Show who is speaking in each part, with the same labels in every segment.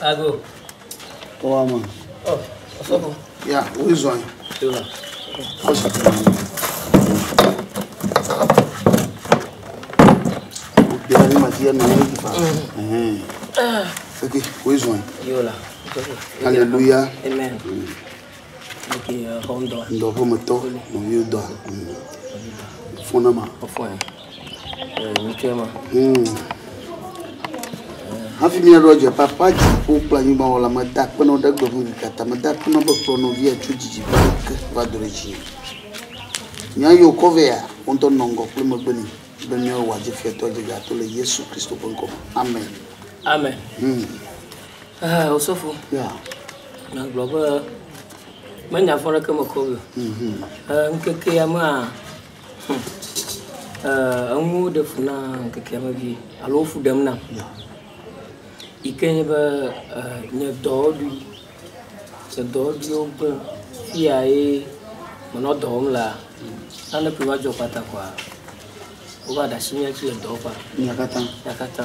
Speaker 1: Ago.
Speaker 2: Owama.
Speaker 1: Oh, osofo.
Speaker 2: Ya, wizɔn.
Speaker 1: Yola.
Speaker 2: Bia ni ma dia na ni fa. Eh. Ok, wizɔn.
Speaker 1: Yola.
Speaker 2: Alléluia.
Speaker 1: Amen. Ok, hondo.
Speaker 2: Ndo ho meto, no yu do. Fona ma.
Speaker 1: Ofo. Eh, mi chema.
Speaker 2: Hafi míaɖo dze papa dziƒo kple anyigba wɔ la meda akpe na wo ɖe gbe ƒe katã meda akpe na wo be kplɔ nɔvia tso dzidziƒe ke va do ɖe dzi. Nya yiwo kɔ vea, wo ŋutɔ nɔ ŋgɔ kple megbe nɛ be míawɔ adze fiatɔ adze gato le Yesu Kristo ƒe ŋkɔ me. Amen.
Speaker 1: Amen. Ah, osofo.
Speaker 2: Ya.
Speaker 1: Na gblɔ be menya fɔ ɖeke me kɔ o. Eh, ŋkeke ya mea, eh, enuwo ɖe fu na ŋkekea me vie alo wo fu ɖem nam.
Speaker 2: Ya.
Speaker 1: Yi ke nye be eh, nye dɔwɔɖui, nye dɔwɔɖuiwo gblẽ. Fia ye menɔ dɔ wɔm lea, nane koe va dzɔ kpata koa, wova ɖe asi mía dzi le dɔwɔƒea.
Speaker 2: Mia katã.
Speaker 1: Mia katã.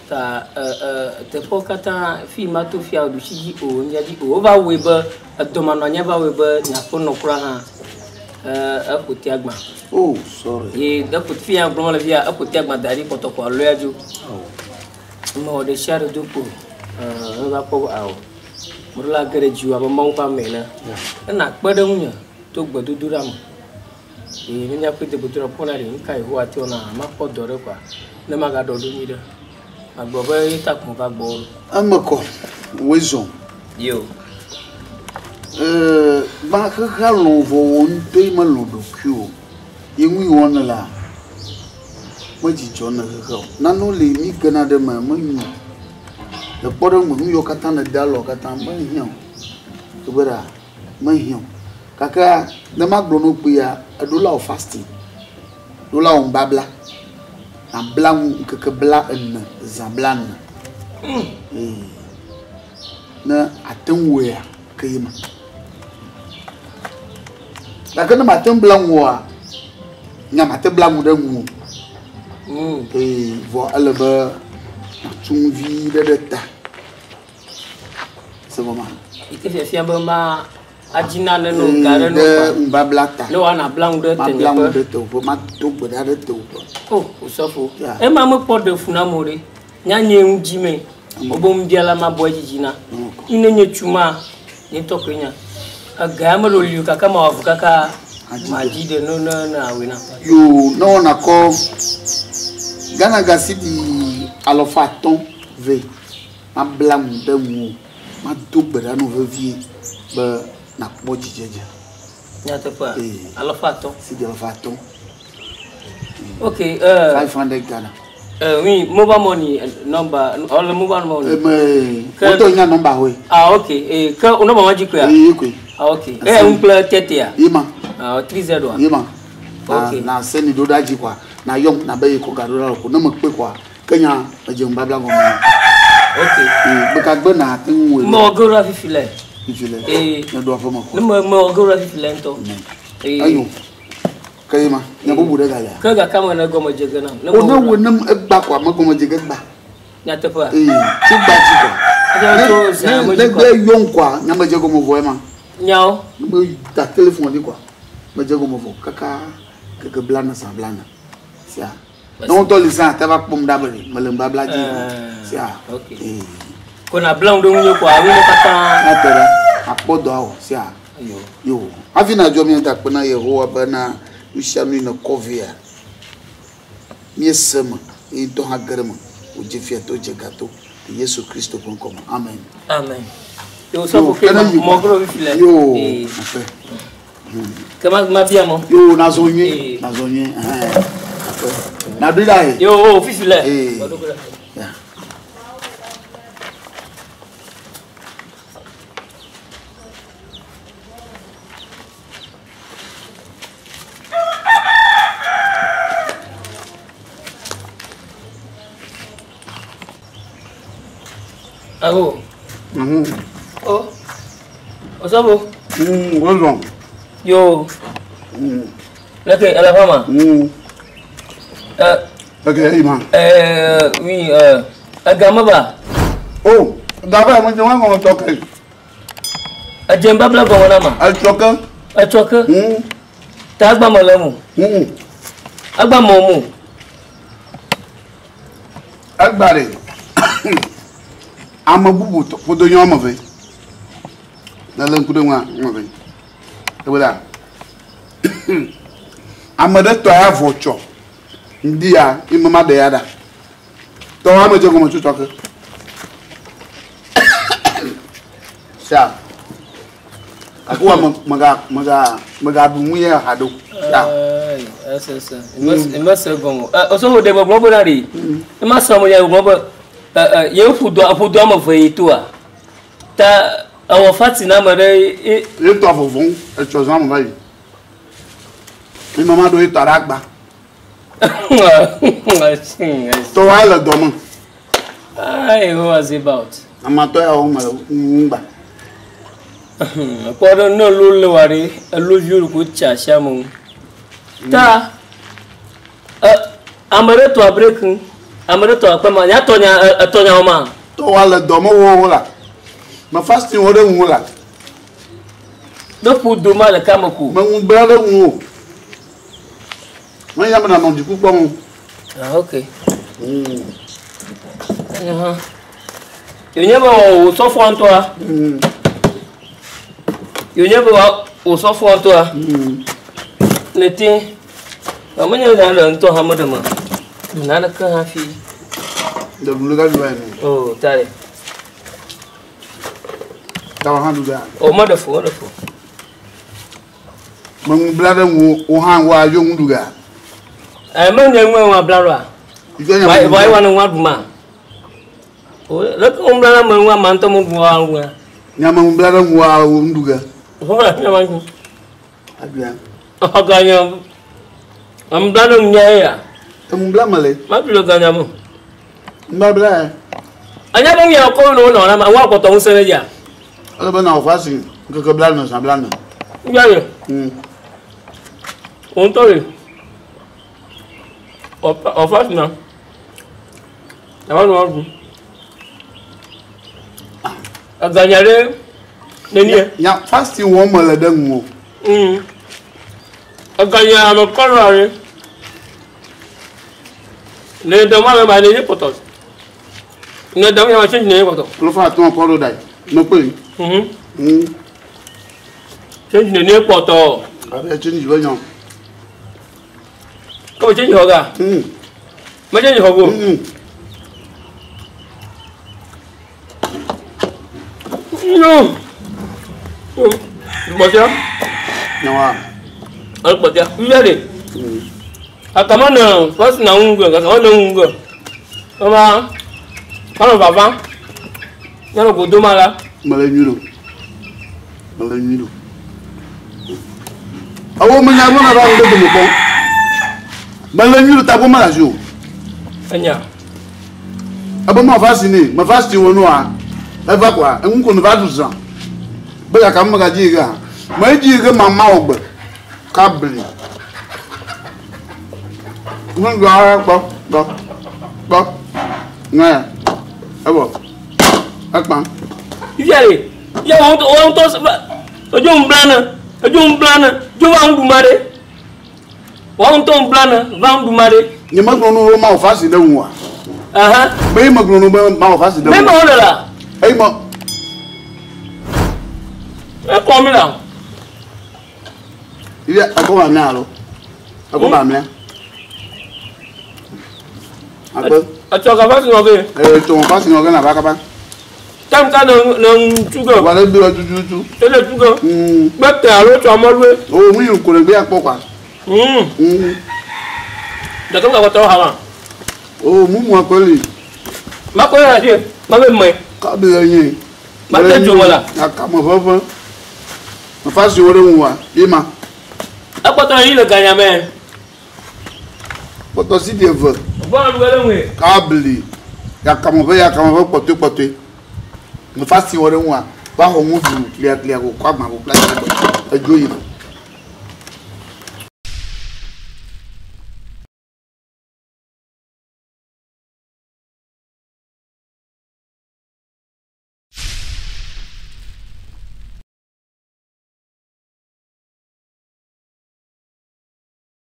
Speaker 1: Ta eh, eh, teƒewo katã fi ma to fia ɖusi dzi o, mia dzi o. Wova wɔe be edɔmanɔanyi va wɔe be nye aƒenɔ kura hã eh, eƒo tea gbã.
Speaker 2: Oh, sorry.
Speaker 1: Ye eƒo fia gblɔm le fia eƒo tea gbã da ɖi kpɔtɔ ko alɔe adzo.
Speaker 2: Oh.
Speaker 1: Mewɔ ɖe sia ɖe do kpo eh, meva kpɔ be ao. Meɖo la ge ɖe dziwò abe Mawu ƒe ame ene. Ena kpe ɖe ŋunye to gbedodoɖa me. Eye ne míaƒe gbedodoɖa kpɔna ɖe, nu ka Yehowa te wɔna makpɔ dɔ ɖe koa, ne magaɖɔ ɖo nyuie ɖe. Magblɔ be ye ta ko meva gbɔwò ɖo.
Speaker 2: Eme kɔ, wòe zɔ.
Speaker 1: Yo.
Speaker 2: Eh, gbã xexea lɔ̃ vɔ wò ŋutɔe melɔ̃ ɖokuiwò. Ye ŋui wɔm nèlea, medzidzɔ ne xexe o. Nanewo li mí gena ɖe eme menyo o. Le kpɔɖeŋu me, nu yiwo katã nède alɔ katã mehiã o. Megbe ɖa, mehiã o. Gake ne magblɔ na wò kpuia, eɖo la wɔ fasting, ɖo la wɔ nubabla. Nabla nu ŋkeke 40, zã 40. Ee. Ne ate ŋu wɔea, ke ye ma. Gake ne mate ŋu bla nu oa, nya mate bla nu ɖe nu o. Ee, vɔ ele be nàtu nu vi ɖe ɖe ta. Se gɔmea?
Speaker 1: Yi ke fiafia be ma adzi nane no ga ɖe no
Speaker 2: Ɖe
Speaker 1: kpa.
Speaker 2: nubabla ta.
Speaker 1: Ne woana bla nu ɖe
Speaker 2: Mabla nu
Speaker 1: tenyeƒe.
Speaker 2: ɖe teƒe, mado gbe ɖa ɖe teƒe.
Speaker 1: Oh, osɔfo.
Speaker 2: Ya.
Speaker 1: Ema mekpɔ ɖe fu nam o ɖe. Nya nye ŋu dzi me. Wobe ŋubiala mabɔ dzidzi na. Ine nye tsu ma, nye ŋutɔ koe nya. Ega ya meɖo li o kaka mawɔ avu kaka madzi ɖe no ne ne awɔe na.
Speaker 2: Yo, ne wɔna kɔ Ghana ga cedi 500 vɛ, mabla nu ɖe ŋuwò, mado gbe ɖa na wò vevie be nàkpɔ dzidzedze.
Speaker 1: Nyateƒea?
Speaker 2: Ee.
Speaker 1: 500.
Speaker 2: Cedi 500.
Speaker 1: Ok, eh.
Speaker 2: 500 Ghana.
Speaker 1: Eh, oui, mobile money number, all the mobile money.
Speaker 2: Eh, mais, woto nya number hoe.
Speaker 1: Ah, ok. Eh, ke number ma dzi koea?
Speaker 2: Eh, koe.
Speaker 1: Ah, ok. Eh, un kple tetea?
Speaker 2: Ye ma.
Speaker 1: Ah, 30 wa.
Speaker 2: Ye ma.
Speaker 1: Ok.
Speaker 2: Na seni ɖo ɖa dzi koa. Na yɔm na be ye kɔ ga ɖo ɖa ko. Ne mekpe koa, ke nya edze nubabla gɔme.
Speaker 1: Ok.
Speaker 2: Eh, gbe ka gbe na ate ŋu wɔe?
Speaker 1: Mewɔ ge ɖo fifi le.
Speaker 2: Fifi le.
Speaker 1: Eh.
Speaker 2: Ne ɖo aƒe me koa.
Speaker 1: Ne mewɔ ge ɖo fifi le ŋutɔ. Eh.
Speaker 2: Enyo. Ke ye ma, nya bubu ɖe galia?
Speaker 1: Ke gake ame ne gɔme dze ge nam.
Speaker 2: O ne wo ne egba koa, me gɔme dze ge gba.
Speaker 1: Nyateƒea?
Speaker 2: Ee, tso gba dzi koa.
Speaker 1: Edzɔ tso zã
Speaker 2: Ne
Speaker 1: me
Speaker 2: ne
Speaker 1: dzi koa.
Speaker 2: gbe yɔm koa, nya me dze gɔme vɔ ema.
Speaker 1: Nyawo.
Speaker 2: Ne me da telefon dzi koa, me dze gɔme vɔ kaka keke 40 zã 40. Sia. Ne ŋutɔ li zã te va kpɔm ɖa be ɖe, mele nubabla dzi.
Speaker 1: Eh,
Speaker 2: Sia.
Speaker 1: ok.
Speaker 2: Ee.
Speaker 1: Ko na bla ŋu ɖe ŋunye koa, nu katã.
Speaker 2: Nate ɖa, akpɔ dɔ awɔ, sia.
Speaker 1: Yo.
Speaker 2: Yo. Hafi nadzɔ mía da akpe na Yehowa bena nu sia nu yi nèkɔ vɛa, míese eme eye ŋutɔ hã ge ɖe eme wòdze fiato dze gato le Yesu Kristo ƒe ŋkɔ me. Amen.
Speaker 1: Amen. Yo, sɔfo ke
Speaker 2: Yo,
Speaker 1: ma
Speaker 2: kene yi
Speaker 1: mɔ gro fifi le.
Speaker 2: Yo,
Speaker 1: Eh.
Speaker 2: aƒe.
Speaker 1: Ke ma ma bia mɔ.
Speaker 2: Yo, nazɔ nyuie,
Speaker 1: Eh.
Speaker 2: nazɔ nyuie. Ɛhɛn. Aƒe. Naɖoe ɖa ye.
Speaker 1: Yo, oh, fifi le.
Speaker 2: Eh.
Speaker 1: Mɔ ɖo ɖa.
Speaker 2: Ya.
Speaker 1: Aho. O. Osɔfo.
Speaker 2: Wozɔ.
Speaker 1: Yo. Leke ele ƒe ma?
Speaker 2: Leke eyi ma?
Speaker 1: Oui, ega meva.
Speaker 2: O, gava me dze wa ŋɔŋɔ tsɔ ke.
Speaker 1: Edze nubabla gɔme na ma.
Speaker 2: Etsɔ ke.
Speaker 1: Etsɔ ke. Ta agba me le mo. Agba me mo.
Speaker 2: Egba ɖe. Ame bubu ƒodo nyɔ ame ve. Ne le ŋku ɖe ŋua ame ve. Ebe la. Ame ɖe tɔ ya vɔ tsɔ. Ŋdi ya ime ma ɖe ya ɖa. Tɔ ame dze gɔme tso ke. Sia. Gake wa mega mega mega ɖu nu ye haɖo. Sia.
Speaker 1: Ese ese. Eme se gɔme. Osɔfo ɖe gbɔgblɔ be na ɖe. Ema sɔ mo ya gbɔgblɔ be ye ƒu do ƒu do ame ve yi toa. Ta ewɔ fati na ame ɖe.
Speaker 2: Ye tɔ vɔvɔm etsɔ zã me va yi. Ime ma ɖo ye tɔ ɖe agba. Tɔ wa le dɔ me.
Speaker 1: Ayi what was about?
Speaker 2: Amatɔ ya wo me ŋgba.
Speaker 1: Kpɔ ɖe ne elo le wa ɖe elo viwo ko tsi asia me. Ta ame ɖe tɔ abreki ame ɖe tɔ akpe ma nya tɔ nya etɔ nya wo ma.
Speaker 2: Tɔ wa le dɔ me wo la. Me fasting wo ɖe ŋu la.
Speaker 1: Ne ƒu do ma ɖeka me ko.
Speaker 2: Me ŋu bla ɖe ŋu o. Me nya me nanɔ dziku kpɔm o.
Speaker 1: Ah ok. Yonye be wò sɔfoa ŋutɔa. Yonye be wò sɔfoa ŋutɔa. Ne te. Ame nye nya le ŋutɔ hã me ɖe me. Naneke hafi.
Speaker 2: Ɖe nu ɖeka ɖu va yi
Speaker 1: nu. Oh, tare.
Speaker 2: Tawa hã ɖu ga.
Speaker 1: O me ɖe fo, me ɖe fo.
Speaker 2: Me ŋu bla ɖe ŋu wo hã wa yo ŋu ɖu ga.
Speaker 1: Me nye ŋu wa bla ɖoa. Wa wa ne ŋu aɖu ma. O le ke ŋu bla na me ŋu ama ŋutɔ me ŋu wa ŋu.
Speaker 2: Nya me ŋu bla ɖe ŋu wa wo ŋu ɖu ga.
Speaker 1: Ho la nya ma ŋu.
Speaker 2: Aɖua.
Speaker 1: Ga nya. Am bla ɖe ŋu nya ya.
Speaker 2: Ŋu bla me le.
Speaker 1: Ma ɖu le ga nya me.
Speaker 2: Ŋu bla ya.
Speaker 1: Anya be ŋu ya kɔ no no na ma wa kpɔtɔ ŋusẽ ɖe dzia.
Speaker 2: Ele be na wò fasi ŋkeke bla ne zã bla ne.
Speaker 1: Ŋu ya. Wo ŋutɔ le. Ɔ fasi na. Ava nɔ aɖu. Eganya ɖe nenie.
Speaker 2: Nya fasi wɔm mele ɖe ŋu o.
Speaker 1: Eganya ame kɔlɔ ɖe. Ne dɔ ma le ma ne nye kpɔtɔ. Ne dɔ ma tse ne nye kpɔtɔ.
Speaker 2: Klofa atɔ kɔ ɖo da yi. Me kpe.
Speaker 1: Tse ne nye kpɔtɔ.
Speaker 2: Abe tse ne be nyɔ.
Speaker 1: Ko tse xɔ ga. Me tse xɔ go. No. Kpɔtɔ.
Speaker 2: Nyawa.
Speaker 1: Ale kpɔtɔ. Fia de. Akama na fasi na ŋu ge, akama na ŋu ge. Ema kalo vava. Nyalo godo ma la.
Speaker 2: Mele nyui ɖo. Mele nyui ɖo. Awo me nya ɖo na va ŋu ɖe dome kpɔm. Mele nyui ɖo tagbɔ mele asi o.
Speaker 1: Enya.
Speaker 2: Ebe ma fasi ne, ma fasi wo noa. Eva kwa, eŋu ko ne va ɖu zã. Be gaka me gadzi yi ge hã. Me dzi yi ge mama wo gbe. Kabli. Nuɖuɖua kpɔ kpɔ kpɔ. Ŋɛ. Evɔ. Ekpã.
Speaker 1: Fifia le, ya wo ŋutɔ wo ŋutɔ edzo ŋu bla ne, edzo ŋu bla ne, dzo va ŋu ɖu ma ɖe. Wo ŋutɔ ŋu bla ne, va ŋu ɖu ma ɖe.
Speaker 2: Nye megblɔ nu be mawɔ fasi ɖe ŋu oa?
Speaker 1: Aha.
Speaker 2: Be megblɔ nu be mawɔ fasi ɖe ŋu.
Speaker 1: Be mewɔ le la.
Speaker 2: Eyi me.
Speaker 1: Ekɔ mi la.
Speaker 2: Iye ekɔ ba mía alo? Ekɔ ba mía. Akpe.
Speaker 1: Etsɔ ka fasi nɔ ke.
Speaker 2: Ee, tsɔ fasi nɔ ke na va kaba.
Speaker 1: Tam ka ne ne ŋu ge.
Speaker 2: Wa le bi tututu.
Speaker 1: Ele tu ge. Gbe te alo tsɔ amɔlue.
Speaker 2: O mu yi ko le gbe akpɔ kwa.
Speaker 1: Dɔkɛ ka kɔtɔ hama.
Speaker 2: O mu mu akɔli.
Speaker 1: Ma kɔ yɛrɛ se, ma bɛ mɛ.
Speaker 2: Kabi le nye.
Speaker 1: Ma te dzo la.
Speaker 2: Akame veve. Me fasi wo ɖe ŋu wa, ye ma.
Speaker 1: Ekpɔtɔ yi le ganya mɛ.
Speaker 2: Kpɔtɔ si di eve.
Speaker 1: Bɔn alu ɖe ŋue.
Speaker 2: Kabli. Yakame ve yakame ve kpɔtɔe kpɔtɔe. Mefa si wɔ ɖe ŋua, va xɔ ŋu du klia klia ko kɔ agba ko kpla yi gbɔ. Edzo yina.